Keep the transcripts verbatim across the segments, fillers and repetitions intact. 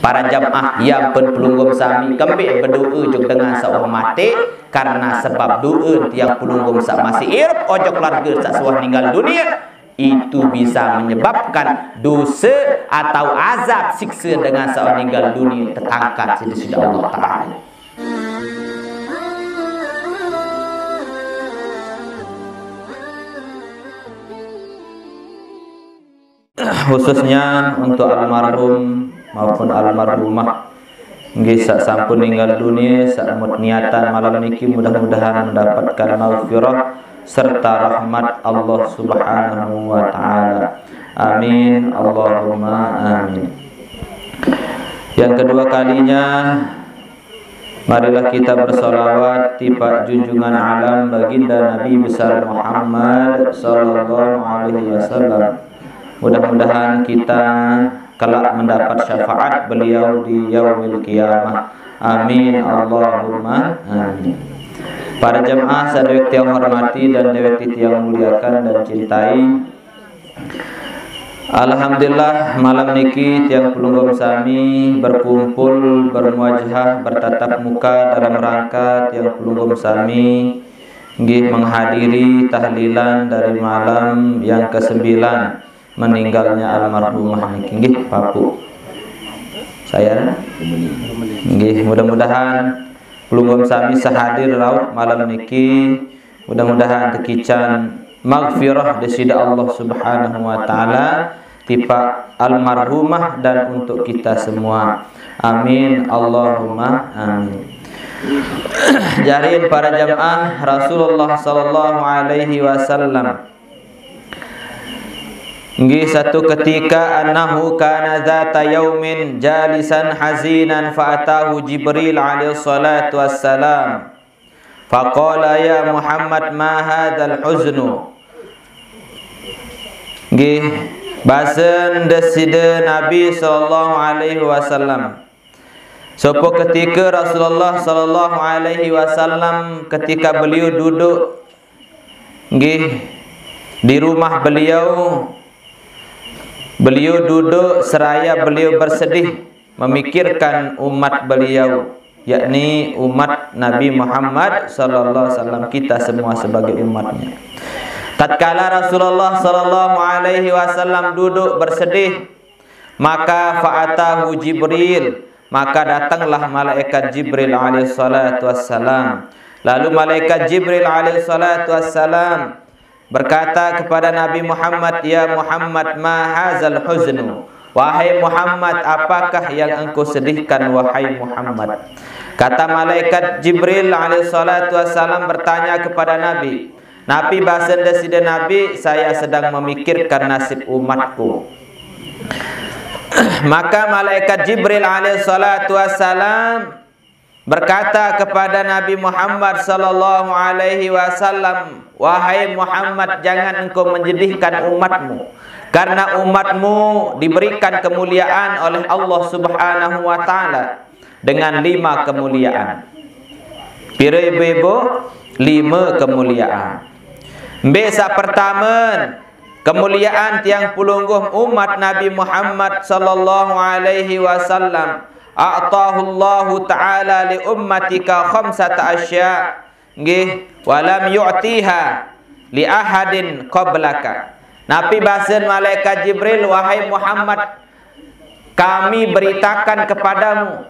Para jamaah nyang pun pelungguh sami, kembe bedoa jok dengan saq uwah mate, karena sebab doa tiang pelungguh saq masih irup ojok keluarge saq suwah ninggal dunie, itu bisa menyebabkan dosa atau azab siksa dengan saq ninggal dunie tetangkat siq Deside Allah Taala. Khususnya untuk almarhum maupun almarhumah. Nggih, saq sampun ninggal dunie, saq mut niatan malam niki mudah-mudahan mendapatkan maghfirah serta rahmat Allah Subhanahu wa Ta'ala. Amin, Allahumma amin. Yang kedua kalinya, marilah kita bersolawat tipaq junjungan alam Baginda Nabi besar Muhammad sallallahu alaihi wasallam. Mudah-mudahan kita kelak mendapat syafaat beliau di yaumil qiyamah. Amin, Allahumma amin. Para jamaah saq dewek tiang hormati dan dewek tiang muliakan dan cintai, alhamdulillah, malam niki tiang pelungguh sami berkumpul, bermuajahah, bertatap muka dalam rangka tiang pelungguh sami nggih menghadiri tahlilan dari malam yang kesembilan meninggalnya almarhumah niki nggih, Papuq. Saya nggih, mudah-mudahan pelungguh sami saq hadir rauh malam niki, mudah-mudahan tekican maghfirah Deside Allah Subhanahu wa Ta'ala tipaq almarhumah dan untuk kita semua. Amin, Allahumma amin. Jarin para jamaah, Rasulullah sallallahu alaihi wasallam, nggih, satu ketika, annahu kana dzata yaumin jalisan hazinan fa atahu Jibril alaihi salatu wassalam. Faqala, "Ya Muhammad, ma hadzal huznu?" Nggih, basen Deside Nabi sallallahu alaihi wasallam. Sopo ketika Rasulullah sallallahu alaihi wasallam, ketika beliau duduk, nggih, di rumah beliau, beliau duduk seraya beliau bersedih memikirkan umat beliau, yakni umat Nabi Muhammad sallallahu alaihi wasallam, kita semua sebagai umatnya. Tatkala Rasulullah sallallahu alaihi wasallam duduk bersedih, maka fa'atahu Jibril, maka datanglah malaikat Jibril alaihi salatu wassalam. Lalu malaikat Jibril alaihi salatu wassalam berkata kepada Nabi Muhammad, "Ya Muhammad, ma hazal huznu?" Wahai Muhammad, apakah yang engkau sedihkan, wahai Muhammad? Kata malaikat Jibril alaihi salatu wassalam bertanya kepada Nabi, napi basen Deside Nabi, "Saya sedang memikirkan nasib umatku." Maka malaikat Jibril alaihi salatu wassalam berkata kepada Nabi Muhammad sallallahu alaihi wasallam, "Wahai Muhammad, jangan engkau menyedihkan umatmu, karena umatmu diberikan kemuliaan oleh Allah Subhanahu wa Ta'ala dengan lima kemuliaan." Pira, Ibu-ibu? Lima kemuliaan. Mbe saq pertame, kemuliaan tiang pelungguh umat Nabi Muhammad sallallahu alaihi wasallam, a'tahullahu ta'ala li ummatika khamsata asya, nggih, wa lam yu'tiha li ahadin qablaka. Napi basen malaikat Jibril, "Wahai Muhammad, kami beritakan kepadamu,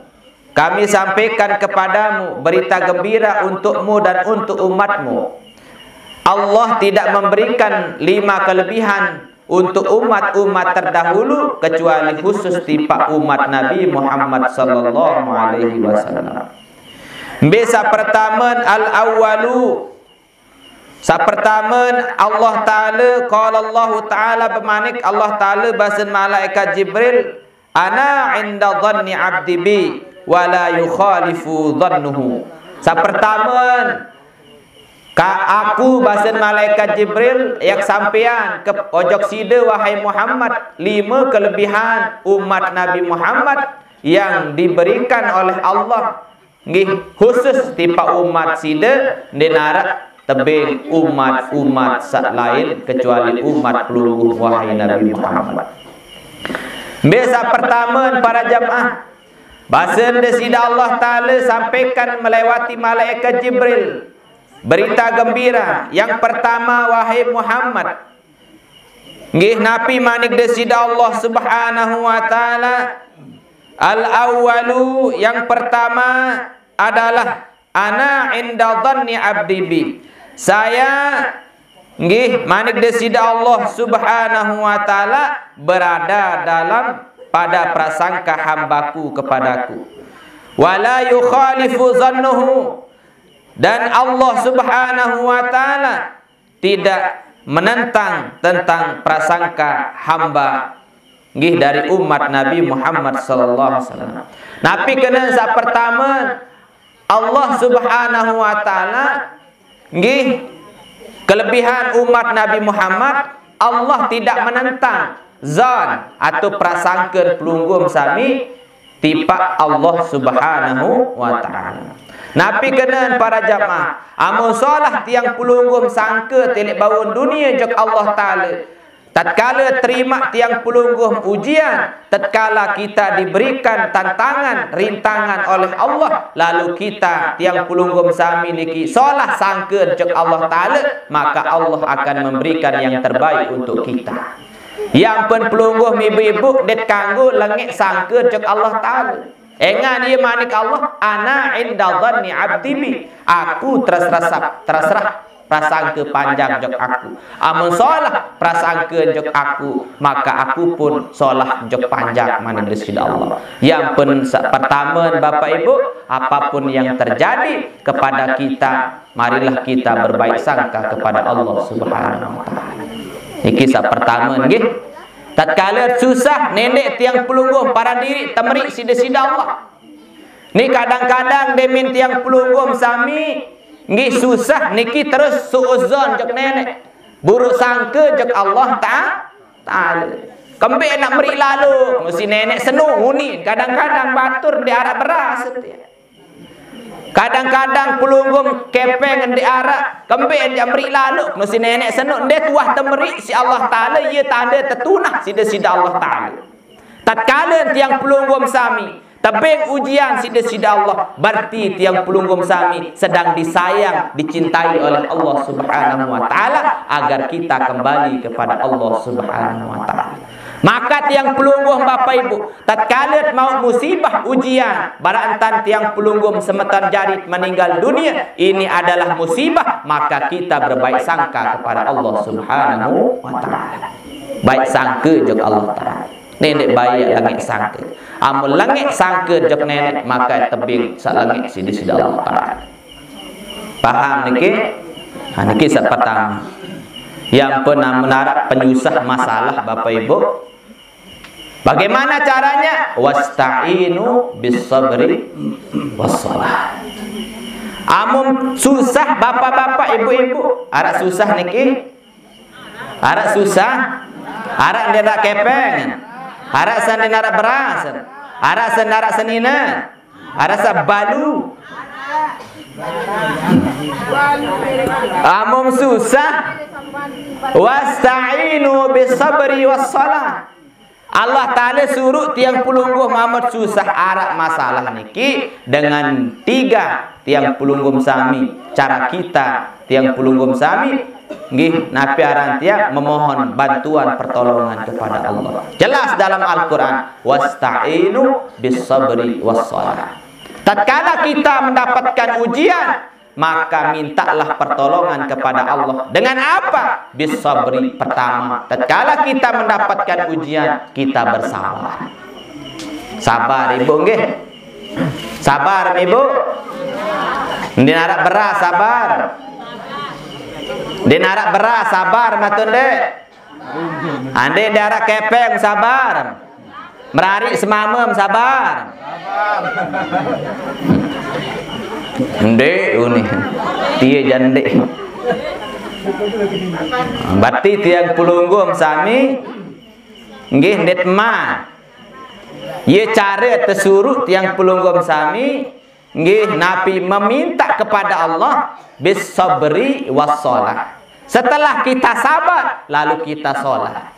kami sampaikan kepadamu berita gembira untukmu dan untuk umatmu. Allah tidak memberikan lima kelebihan untuk umat-umat terdahulu kecuali khusus tipaq umat Nabi Muhammad sallallahu alaihi wasallam." Mbe saq pertame, al-awwalu. Saq pertame, Allah Taala, qala Allahu Taala, bemanik Allah Taala basen malaikat Jibril, "Ana 'inda dhanni 'abdi bi, wa la yukhalifu dhannuhu." Saq pertame, ka aku, basen malaikat Jibril, yaq sampean ke ojok side, wahai Muhammad, lime kelebihan umat Nabi Muhammad yang diberikan oleh Allah, nggih, khusus tipaq umat side, ndeq naraq tebeng umat-umat saq lain kecuali umat pelungguh, wahai Nabi Muhammad. Mbe saq pertame, para jamaah, Basa Desida Allah Ta'ala sampaikan melewati malaikat Jibril berita gembira. Yang pertama, wahai Muhammad, nggih, napi manik Desida Allah Subhanahu wa Ta'ala? Al-awwalu, yang pertama adalah, "Ana inda dhanni abdi bi." Saya, nggih, manik Desida Allah Subhanahu wa Ta'ala, berada dalam pada prasangka hambaku kepadaku. "Wala yukhalifu dhannuhu." Dan Allah Subhanahu wa Ta'ala tidak menentang tentang prasangka hamba, nggih, dari umat Nabi Muhammad sallallahu alaihi wasallam. Napi kena sa pertama, Allah Subhanahu wa Ta'ala, nggih, kelebihan umat Nabi Muhammad, Allah tidak menentang zan atau prasangka pelungguh sami tipak Allah Subhanahu wa Ta'ala. Napi kena para jamaah, amun solah tiang pelungguh sangka tilik baun dunia jok Allah Ta'ala, tatkala terima tiang pelungguh ujian, tatkala kita diberikan tantangan, rintangan oleh Allah, lalu kita tiang pelungguh sami niki solah sangka jok Allah Ta'ala, maka Allah akan memberikan yang terbaik untuk kita. Yang pun pelungguh ibu-ibu det kanggo lengek sangka jok Allah Ta'ala. Engan ia manik Allah, "Ana inda dhanni abdi bi." Aku terserah, terserah prasangka panjang jok aku. Amun solah prasangka jok aku, maka aku pun solah jok panjang manik Desida Allah. Yang pun sa-, pertama, Bapak Ibu, apapun yang terjadi kepada kita, marilah kita berbaik sangka kepada Allah Subhanahu wa Ta'ala. Niki sa pertama, nggih. Tatkala susah, nendek tiang pelungguh para diri temeri sida-sida Allah. Ni kadang-kadang demin tiang pelungguh sami, nggih, susah niki terus suuzon jok nenek. Buruk sangka jok Allah Ta-, Ta'ala. Kembe nak meri lalu, mesti nenek senu uni. Kadang-kadang batur di arak beras. Kadang-kadang pelungguh kepeng di arak, kembe dia meri lalu, mesti nenek senu. Dia tuah temeri si Allah Ta'ala, ia tanda tetunah sida-sida Allah Ta'ala. Tatkala tiang pelungguh sami tebing ujian sida-sida Allah, berarti tiang pelungguh sami sedang disayang, dicintai oleh Allah Subhanahu wa Ta'ala, agar kita kembali kepada Allah Subhanahu wa Ta'ala. Maka tiang pelungguh Bapak Ibu, tatkala mau musibah ujian, barantan tiang pelungguh semeton jarit meninggal dunia, ini adalah musibah, maka kita berbaik sangka kepada Allah Subhanahu wa Ta'ala. Baik sangka jok Allah Ta'ala. Ni dek baik langit sangka. Amun langit sangka jok nenek, maka tebing sa langit sida-sida Allah Ta'ala. Paham niki? Ha, niki sa pertama. Yang pun amun arak penyusah masalah Bapak Ibu. Bagaimana caranya? Wasta'inu bis sabri was salah. Amun susah bapak-bapak, ibu-ibu, arak susah niki. Arak susah, arak nderak kepeng, arak sandi narak beras, arak sandi narak senina, arak sabalu. Amun susah, wasta'inu bis sabri was salah. Allah Ta'ala suruh tiang pelungguh mamut susah arak masalah niki dengan tiga tiang pelungguh sami. Cara kita tiang pelungguh sami, nggih, napi aran tiang memohon bantuan pertolongan kepada Allah. Jelas dalam Al-Quran, "Wasta'inu bis sabri was salah." Tatkala kita mendapatkan ujian, maka mintalah pertolongan kepada Allah. Dengan apa? Bis sabri. Pertama, tatkala kita mendapatkan ujian, kita bersabar. Sabar, Ibu, nggih. Sabar, Ibu. Nderak beras, sabar. Nderak beras, sabar, matun dek. Ande nderak kepeng, sabar. Merarik semamem, sabar. Ndek, uni. Tie jandek. Berarti tiang pelungguh sami, nggih, ndet ma. Ye cara tesuruh tiang pelungguh sami, nggih, napi meminta kepada Allah bis sabri was salah. Setelah kita sabar, lalu kita sholat.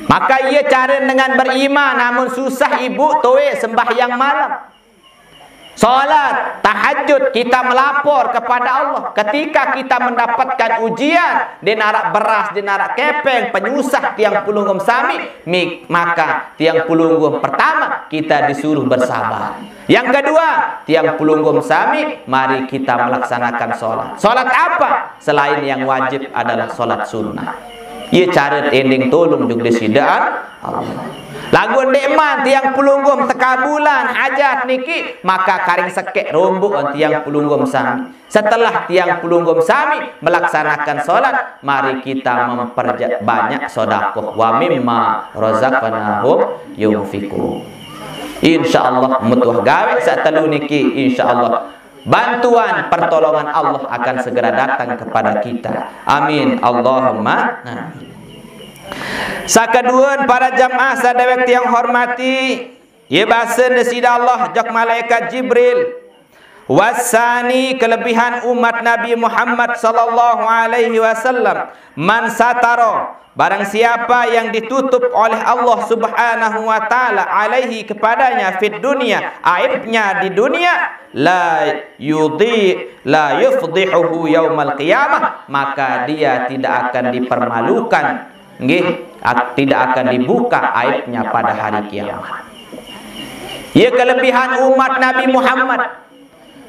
Maka ia cara dengan beriman, namun susah ibu tuai sembahyang malam. Salat tahajud, kita melapor kepada Allah. Ketika kita mendapatkan ujian, di narak beras, di narak kepeng, penyusah tiang pelungguh sami, mi-, maka tiang pelungguh pertama kita disuruh bersabar. Yang kedua, tiang pelungguh sami, mari kita melaksanakan salat. Salat apa? Selain yang wajib adalah salat sunnah. Ia cara ending tolong juga di sidaan Allah. Lagu ndeqman tiang pelungguh tekabulan hajat niki, maka karing sekek rombok tiang pelungguh sami. Setelah tiang pelungguh sami melaksanakan salat, mari kita memperbanyak sedekah. Wa mimma razaqnahum yunfiqun. Insya Allah, mutuah gawe saq telu niki, insya Allah, bantuan pertolongan Allah akan segera datang kepada kita. Amin. Allahumma amin. Saq kedue, para jamaah saq dewek tiang hormati, ye basen Deside Allah jok malaikat Jibril. Wasani, kelebihan umat Nabi Muhammad sallallahu alaihi wasallam, man satara, barang siapa yang ditutup oleh Allah Subhanahu wa taala, alaihi, kepadanya, fid dunya, aibnya di dunia, la yudhi la yufdihuhu yaumal qiyamah, maka dia tidak akan dipermalukan, nggih, ak-, tidak akan dibuka aibnya pada hari kiamat. Ye kelebihan umat Nabi Muhammad.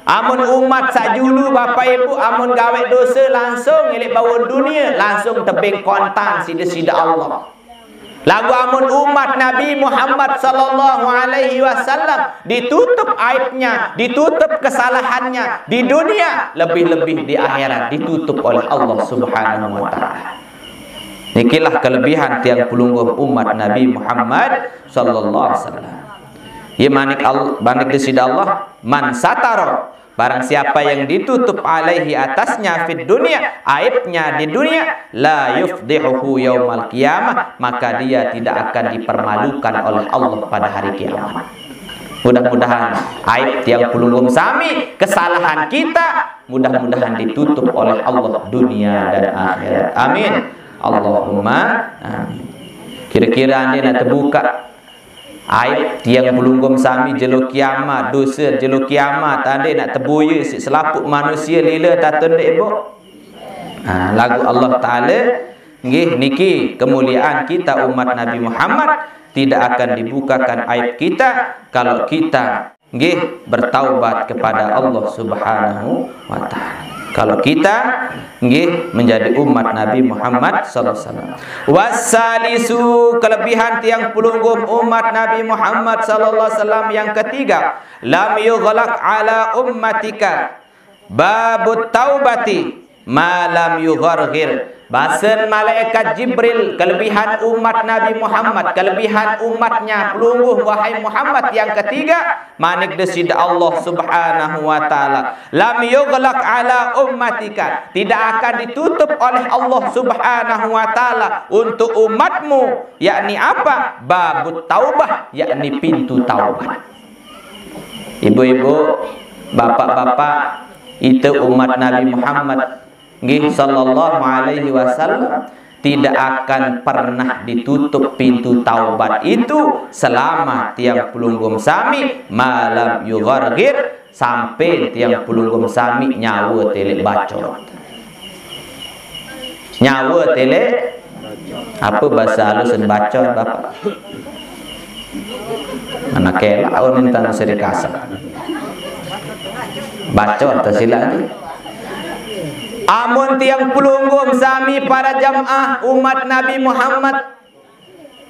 Amun umat saq julu, Bapak Ibu, amun gawe dose langsung ngilik bawon dunia, langsung tebing kontan side-side Allah. Lagu amun umat Nabi Muhammad sallallahu alaihi wasallam ditutup aibnya, ditutup kesalahannya di dunia, lebih-lebih di akhirat ditutup oleh Allah Subhanahu wa taala. Nikilah kelebihan tiang pelungguh umat Nabi Muhammad sallallahu alaihi wasallam. Ye manik al-, manik Deside Allah, man satara, barang siapa yang ditutup alaihi, atasnya, fid dunya, aibnya di dunia, la yufdihuhu yaumal qiyamah, maka dia tidak akan dipermalukan oleh Allah pada hari kiamat. Mudah-mudahan aib tiang pelungguh sami, kesalahan kita, mudah-mudahan ditutup oleh Allah dunia dan akhirat. Amin. Allahumma amin. Kira-kira ande nak terbuka aib tiang pelungguh sami jelo kiamat, dose jelo kiamat, ande nak tebuye siq selapuq manusie lile tatun dek ibu. Nah, lagu Allah Taala, nggih, niki kemuliaan kita umat Nabi Muhammad, tidak akan dibukakan aib kita kalau kita, nggih, bertaubat kepada Allah Subhanahu wa taala. Kalau kita, nggih, menjadi umat Nabi Muhammad sallallahu alaihi wasallam. Wasalisu, kelebihan tiang pelungguh umat Nabi Muhammad sallallahu alaihi wasallam yang ketiga, lam yughlaq ala ummatika babut taubati ma lam yugharghir. Basen malaikat Jibril, kelebihan umat Nabi Muhammad, kelebihan umatnya pelungguh, wahai Muhammad, yang ketiga, manik Deside Allah Subhanahu wa taala, lam yughlaq ala ummatika, tidak akan ditutup oleh Allah Subhanahu wa taala untuk umatmu, yakni apa? Babut taubah, yakni pintu taubat. Ibu-ibu, bapak-bapak, ite umat Nabi Muhammad, nggih, sallallahu alaihi wasallam, tidak akan pernah ditutup pintu taubat itu selama tiang pelungguh sami malam yugharghir, sampai tiang pelungguh sami nyawa telek bacot. Nyawa telek, apa bahasa halusin bacot, Bapak? Mana kelak orang minta seri kasar. Bacot, tersilap ni. Amun tiang pelungguh sami para jamaah umat Nabi Muhammad,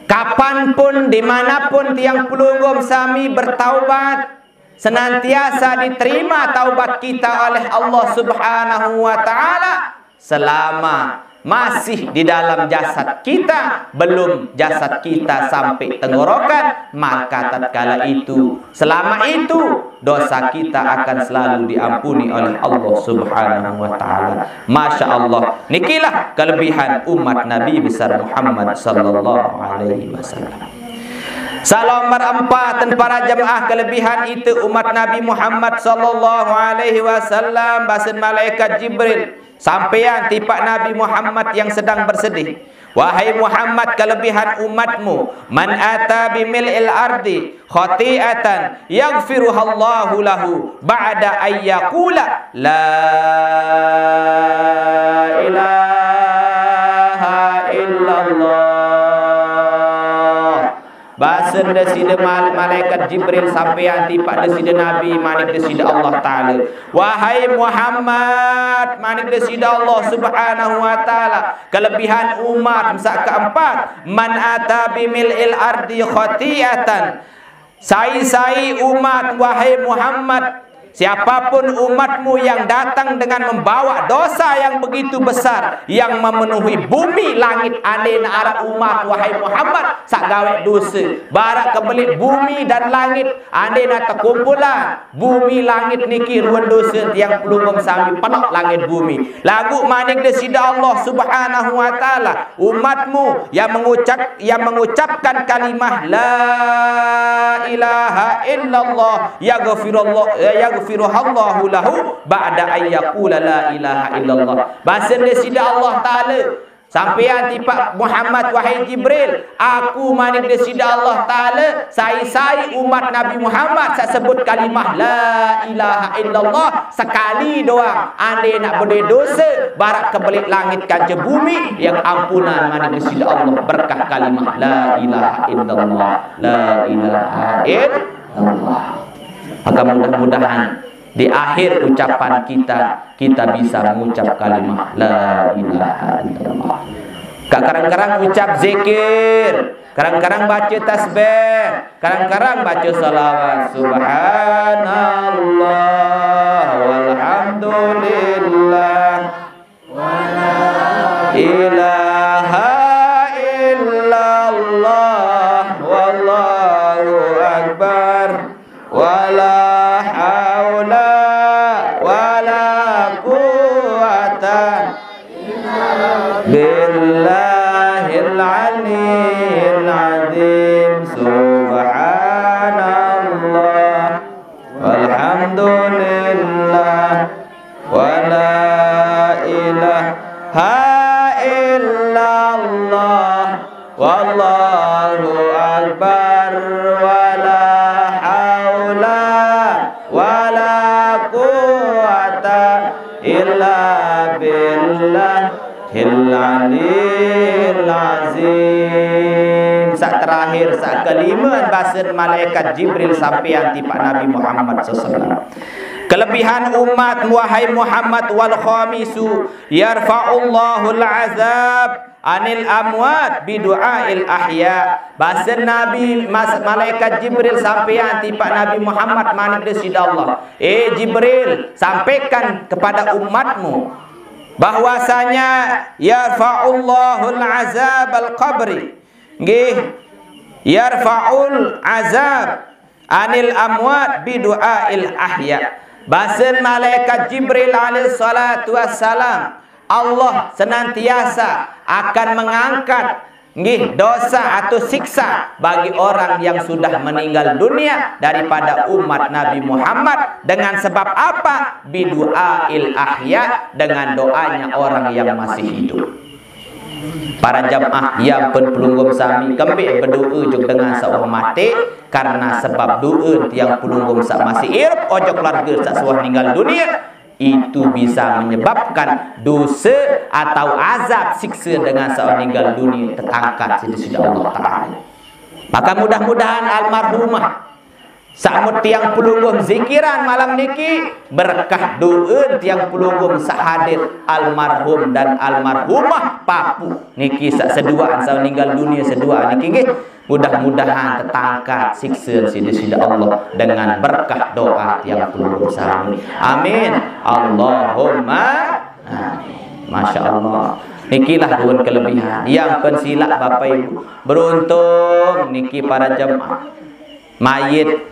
kapanpun, dimanapun tiang pelungguh sami bertaubat, senantiasa diterima taubat kita oleh Allah Subhanahu wa taala selama masih di dalam jasad kita, belum jasad kita sampai tenggorokan, maka tatkala itu, selama itu, dosa kita akan selalu diampuni oleh Allah Subhanahu wa taala. Masya Allah, nikilah kelebihan umat Nabi besar Muhammad sallallahu alaihi wasallam. Salam berempat dan para jemaah kelebihan itu umat Nabi Muhammad sallallahu alaihi wasallam, basen malaikat Jibril, sampean tipak Nabi Muhammad yang sedang bersedih. Wahai Muhammad, kelebihan umatmu, man ata bimil'il ardi khati'atan yaghfiruhallahu lahu ba'da ayyakula la ilaha illallah. Basen de side mal-, malaikat Jibril sampean tipaq de side Nabi, manik de side Allah Taala. Wahai Muhammad, manik de side Allah Subhanahu wa Taala, kelebihan umat saq keempat, man ata bimil'il ardi khati'atan. Sai-sai umat, wahai Muhammad, siapapun umatmu yang datang dengan membawa dosa yang begitu besar, yang memenuhi bumi langit, andene araq umat, wahai Muhammad, saq gaweq dose, baraq kebelit bumi dan langit, andene tekumpulan bumi langit niki ruen dose tiang pelungguh sami penoq langit bumi. Laguq manik de side Allah Subhanahu wa Taala, umatmu yang mengucap-, yang mengucapkan kalimah la ilaha illallah, yaghfirullah, yaghfiruhallahu lahu ba'da ayyakula la ilaha illallah. Basen de side Allah Taala, sampean tipaq Muhammad, wahai Jibril, aku manik de side Allah Taala, sai-sai umat Nabi Muhammad saq sebut kalimah la ilaha illallah sekali doang, andene bedoe dose, baraq kebelit langit kance bumi, yang ampunan manik de side Allah berkah kalimah la ilaha illallah, la ilaha illallah. Maka mudah-mudahan di akhir ucapan kita, kita bisa mengucap kalimah la ilaha illallah. Kak kerang-kerang ucap zikir, kerang-kerang baca tasbih, kerang-kerang baca salawat. Subhanallah walhamdulillah, ilaha illallah, wallahu akbar. Wala haula wala quwwata billahil aliyyil azim. Subhanallah walhamdulillah, wala ilaha illallah, wallahu akbar, wala haula wala quwwata illa billahil aliyil azim. Saq terakhir, saq kelime, basen malaikat Jibril sampean tipaq Nabi Muhammad sallallahu alaihi wasallam. Kelebihan umat, wahai Muhammad, wal khamisu, yarfa'ullahul azab anil amwat bidu'ail ahya. Basen Nabi, mas-, malaikat Jibril sampean tipaq Nabi Muhammad, manik de side Allah, "Eh Jibril, sampaikan kepada umatmu bahwasanya yarfa'ullahul azabal qabri." Nggih, yarfa'ul azab anil amwat bidu'ail ahya. Basen malaikat Jibril alaihi salatu wassalam, Allah senantiasa akan mengangkat, nggih, dosa atau siksa bagi orang yang sudah meninggal dunia daripada umat Nabi Muhammad. Dengan sebab apa? Bidu'ail ahya, dengan doanya orang yang masih hidup. Para jamaah yang pun pelungguh sami, kembeq bedoe jok dengan saq wah mate, karena sebab doe tiang pelungguh saq masih irup ojok keluarge saq suah ninggal dunie, itu bisa menyebabkan dose atau azab sikse dengan saq wah ninggal dunie tetangkat siq Deside Allah Taala. Maka mudah-mudahan almarhumah saq mut tiang pelungguh zikiran malam niki, berkah doe tiang pelungguh saq hadir, almarhum dan almarhumah papuq niki saq seduaan saq ninggal dunie seduaan niki nggih, mudah-mudahan tetangkat sikse siq Deside Allah dengan berkah doa tiang pelungguh sami. Amin. Allahumma amin. Masya Allah. Nikilah ruen kelebihan. Yang pun silaq Bapak Ibu. Beruntung niki para jemaah. Mayit,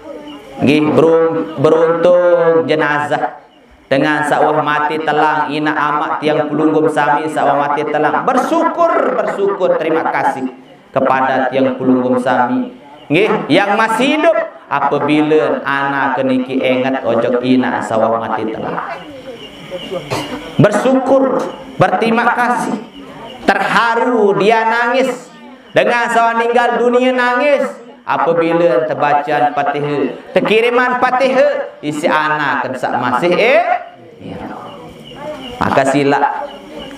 nggih, berun-, beruntung jenazah. Dengan saq wah mate telang, inaq amaq tiang pelungguh sami saq wah mate telang. Bersyukur, bersyukur, terima kasih kepada tiang pelungguh sami. Nggih, yang masih hidup, apabila anak niki enget ojok inaq saq wah mate telang. Bersyukur, berterima kasih. terharu, dia nangis. Dengan sawah ninggal dunia nangis. Apabila tebacaan Fatihah, tekiriman Fatihah, isi anak sak masih, eh? Ya. Maka silak,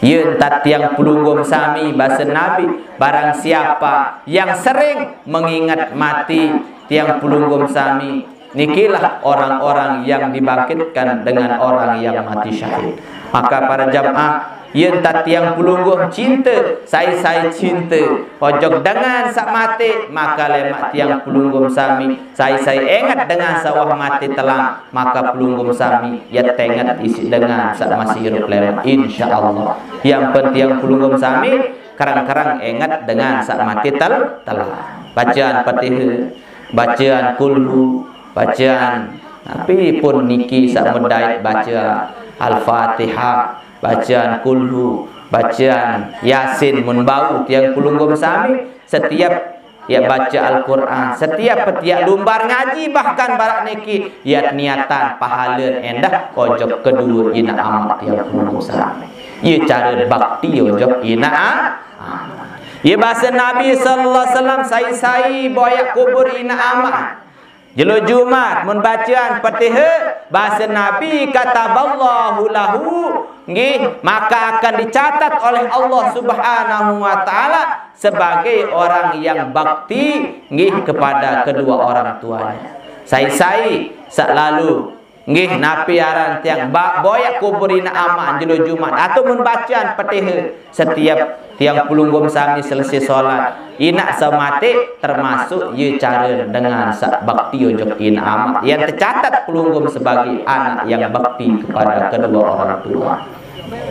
ya entat tiang pelungguh sami, bahasa Nabi, barang siapa yang sering mengingat mati, tiang pelungguh sami, nikilah orang-orang yang dibangkitkan dengan orang yang mati syahid. Maka para jamaah, ya entat tiang pelungguh cinta, sai-sai cinta, ojok dengan sak mati, maka lemak tiang pelungguh sami, sai-sai ingat dengan sawah mati telang, maka pelungguh sami, ya tengat isi dengan sak masih hirup lemak, insya Allah. Yang penting pelungguh sami, kerang-kerang ingat dengan sak mati tel-, telang. Bacaan Fatihah, bacaan kulhu, bacaan, tapi pun niki sak medait baca Al-Fatihah, bacaan kulhu, bacaan Yasin mun bau tiang pelungguh sami, setiap ya baca Al-Quran, setiap petiak lumbar ngaji, bahkan barak niki, ya niatan pahala endah ojok kedua ina amak tiang pelungguh sami. Ya cara bakti ojok ina a-, amak. Ya bahasa Nabi sallallahu alaihi wasallam, sai-sai boyak kubur ina amak jelo Jumat, mun bacaan Fatihah, bahasa Nabi, kataballahu lahu, nggih, maka akan dicatat oleh Allah Subhanahu wa Ta'ala sebagai orang yang bakti, nggih, kepada kedua orang tuanya. Sai-sai sak lalu, nggih, napi aran tiang ba-, boyak kubur ina amak jelo Jumat, atau mun bacaan Fatihah, setiap tiang pelungguh sami selesai solat, ina sawah mati, termasuk ya cara dengan sak bakti ojok ina amak yang tercatat pelungguh sebagai anak yang bakti kepada kedua orang tua.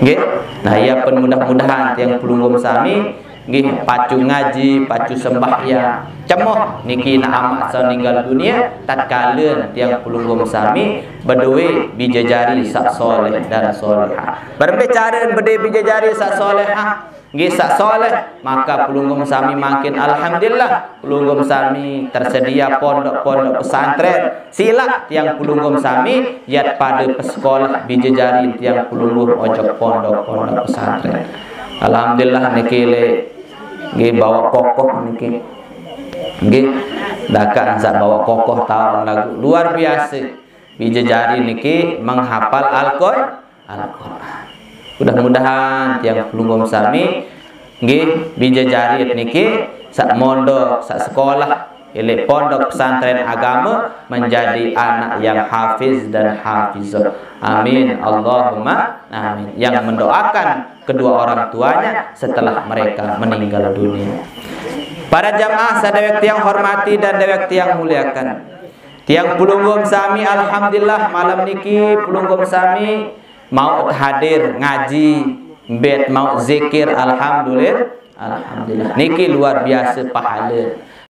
Nggih. Nah, ya pun mudah-mudahan tiang pelungguh sami, nggih, pacu ngaji, pacu sembahyang, cemoh niki ina amak sawah ninggal dunia, tatkala tiang pelungguh sami bedue bijajari sak soleh dan solehah. Berembe cara bedue bijajari sak solehah, nggih, sak soleh, maka pelungguh sami makin alhamdulillah, pelungguh sami tersedia pondok-pondok pesantren. Silak tiang pelungguh sami, yat pada pesekolah bijajari tiang pelungguh ojok pondok-pondok pesantren. Alhamdulillah niki le, nggih, bawa kokoh niki. Nggih, dakak sak bawa kokoh taun lagu. Luar biasa. Bijajari niki menghafal Al-Qur-, Al-Quran. Mudah-mudahan tiang pelungguh sami, nggih, bijajari niki sak mondok, sak sekolah, ilik pondok pesantren agama, menjadi anak yang hafiz dan hafizah. Amin. Allahumma amin. Yang mendoakan kedua orang tuanya setelah mereka meninggal dunia. Para jamaah sadewek tiang hormati dan dewek tiang muliakan. Tiang pelungguh sami, alhamdulillah, malam niki pelungguh sami mau hadir ngaji, bet mau zikir, alhamdulillah. Alhamdulillah. Niki luar biasa pahala.